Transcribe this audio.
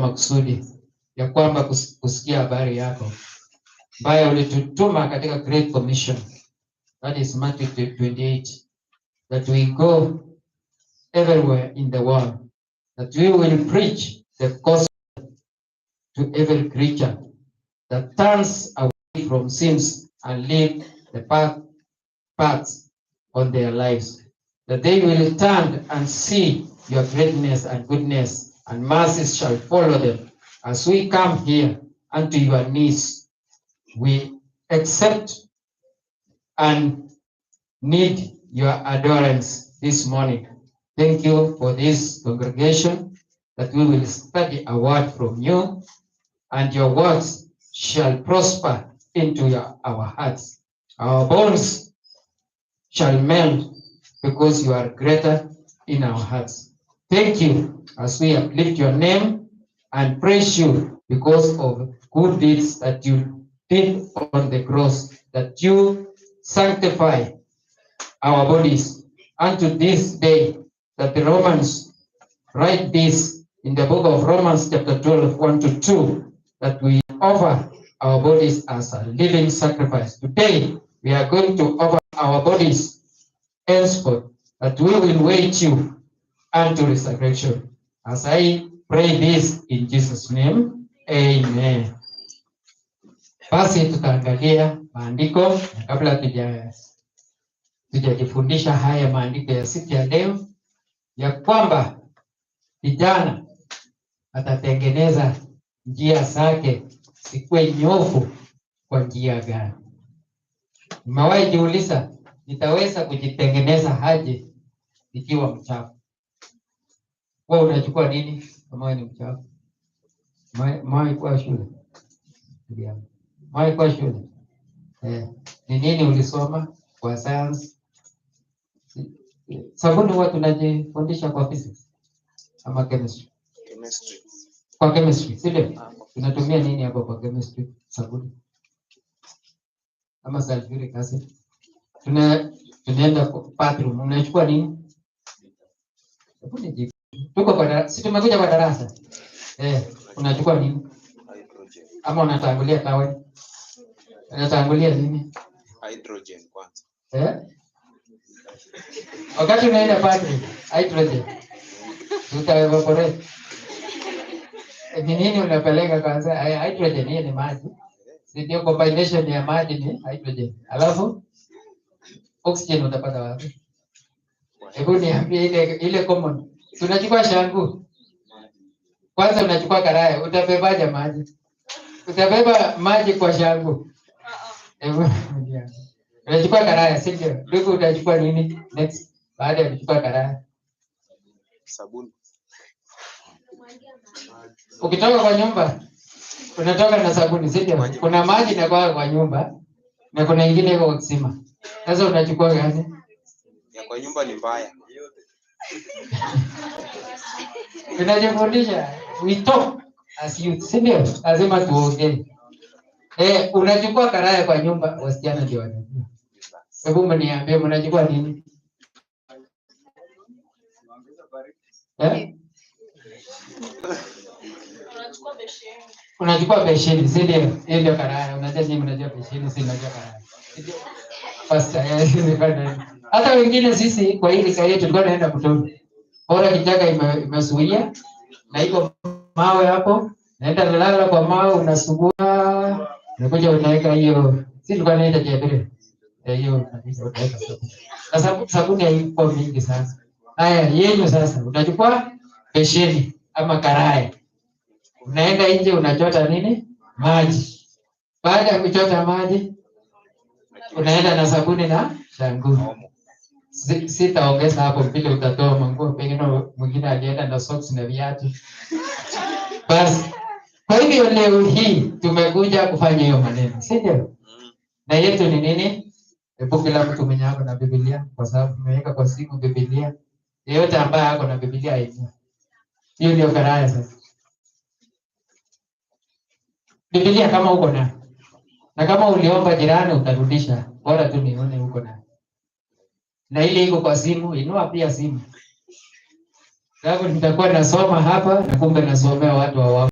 makusudi ya kwamba kusikia habari yako ambayo ulitutuma katika Great Commission, that is Matthew 28, that we go everywhere in the world, that we will preach the gospel to every creature that turns away from sins and leave the paths on their lives, that they will turn and see your greatness and goodness, and mercies shall follow them. As we come here unto your knees, we accept and need your adorance this morning. Thank you for this congregation, that we will study a word from you, and your words shall prosper into our hearts. Our bones shall melt because you are greater in our hearts. Thank you as we uplift your name and praise you because of good deeds that you did on the cross, that you sanctify our bodies unto this day, that the Romans write this in the book of Romans chapter 12, 1 to 2, that we offer our bodies as a living sacrifice. Today, we are going to offer our bodies henceforth, that we will wait you unto resurrection. As I pray this in Jesus' name, amen. Basi tutaangalia maandiko na kabla tujajifundisha haya maandiko ya siku ya leo, ya kwamba kijana atatengeneza njia zake zikuwe nyofu kwa njia gani? Nimewahi jiuliza, nitaweza kujitengeneza aje nikiwa mchafu? Wewe unachukua nini kama wewe ni mchafu? Umewahi kuwa shule? Umewahi kuwa shule? Eh, ni nini ulisoma kwa science? Sabuni huwa tunajifundisha kwa physics ama chemistry? Chemistry. Kwa chemistry, si ndio? Tunatumia nini hapo kwa chemistry? Sabuni ama sulfuric acid? Tunaenda kwa bathroom, unachukua nini? Sabuni jiko. Tuko kwa darasa, si tumekuja kwa darasa? Eh, unachukua nini? Hydrogen. Ama unatangulia towel? Unatangulia nini? Hydrogen kwanza. Eh? Wakati unaenda bathroom, hydrogen. Tuta evaporate. Ni nini unapeleka kwanza? Hydrogen hiyo ni maji. Si ndio combination ya maji ni hydrogen. Alafu oxygen utapata wapi? Hebu niambie ile common. Si unachukua shampoo? Kwanza unachukua karai, utabebaje maji? Utabeba maji kwa shampoo? Hebu niambie. Unachukua karaya, si ndio? Ndugu, utachukua nini next baada ya kuchukua karaya? Sabuni. Ukitoka kwa nyumba unatoka na sabuni, si ndio? Kuna maji inakuwa kwa nyumba na kuna ingine iko kwa kisima. Sasa unachukua gani? Ya kwa nyumba ni mbaya. Tunajifundisha, we talk as youth, si ndio? Lazima tuongee. Eh, unachukua karaya kwa nyumba, wasichana ndio wanajua. Hebu mniambie mnachukua nini? Eh? Unachukua besheni, si ndio? Hiyo ndio karaya. Unajua nyinyi mnajua besheni, si najua karaya. Si ndio? Pastor, hata wengine sisi kwa hili kaya tulikuwa tunaenda mtoni. Bora kichaka imezuia na iko mawe hapo, naenda lala kwa mawe, unasugua, unakuja unaweka hiyo, si tulikuwa tunaita jebele. Eh, hiyo unaweka sabuni. Na sabuni haikuwa mingi sana. Haya, yenyu sasa unachukua besheni ama karai. Unaenda nje unachota nini? Maji. Baada ya kuchota maji unaenda na sabuni na shampoo. Sitaongeza hapo vile utatoa manguo, pengine mwingine alienda na socks na viatu. Basi kwa hivyo leo hii tumekuja kufanya hiyo maneno, si ndio? Na yetu ni nini? Hebu kila mtu mwenye ako na Biblia, kwa sababu tumeweka kwa simu Biblia. Yeyote ambaye ako na Biblia ainue. Hiyo ndio karaya sasa. Biblia kama uko na, na kama uliomba jirani utarudisha, bora tu nione uko na. Na ile iko kwa simu, inua pia simu. Sababu nitakuwa nasoma hapa na kumbe nasomea watu wa